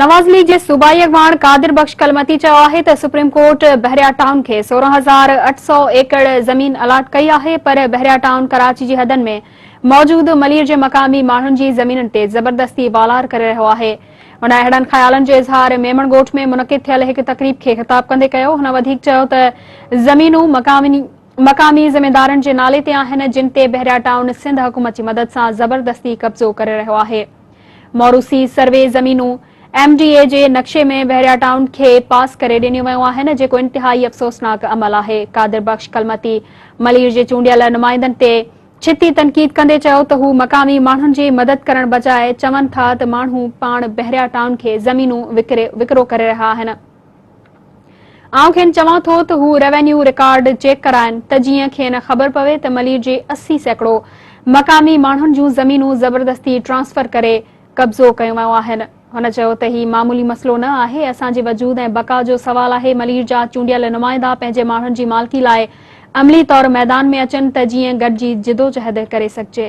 Nawaz league جي صوبائي اڳواڻ قادر بخش ڪلمتي چيو آهي ته سپريم ڪورٽ بحريا ٽائون کي 16,800 ايڪڙ زمين الاٽ ڪئي آهي پر بحريا ٽائون ڪراچي جي حدن ۾ موجود ملير جي مقامي ماڻهن جي زمينن تي زبردستي والار ڪري رهيو آهي. هن اهڙن خيالن جو اظهار ميمڻ ڳوٺ ۾ منعقد ٿيل هڪ تقريب کي خطاب ڪندي ڪيو. هن وڌيڪ چيو ته زمينون مقامي زميندارن جي نالي تي آهن جن تي بحريا ٽائون سنڌ حڪومت جي مدد سان زبردستي قبضو ڪري رهيو آهي. موروثي سروي زمينون ايم ڊي اي جي نقشي ۾ بحريا ٽائون کي پاس ڪري ڏنيون ويون آهن جيڪو انتهائي افسوسناڪ عمل آهي. قادر بخش ڪلمتي ملير جي چونڊيل نمائندن تي ڇتي تنقيد ڪندي چيو ته هو مقامي ماڻهن جي مدد ڪرڻ بجاء چون ٿا ته ماڻهو پاڻ بحريا ٽائون کي زمينون وڪرو ڪري رهيا آهن. آئون کين چوان ٿو ته هو روينيو رڪارڊ چيڪ ڪرائن ته جيئن کين خبر پوي ته ملير جي 80% مقامي ماڻهن جون زمينون زبردستي ٽرانسفر ڪري قبضو ڪيون ويون آهن. هن چيو ته هي معمولي مسئلو نه آهي، اسان جي وجود ۽ بقا جو سوال آهي، ملير جا چونڊيل نمائندا پنهنجي ماڻهن جي مالڪي لاء عملي طور ميدان ۾ اچن ته جيئن گڏجي جدوجهد ڪري سگهجي.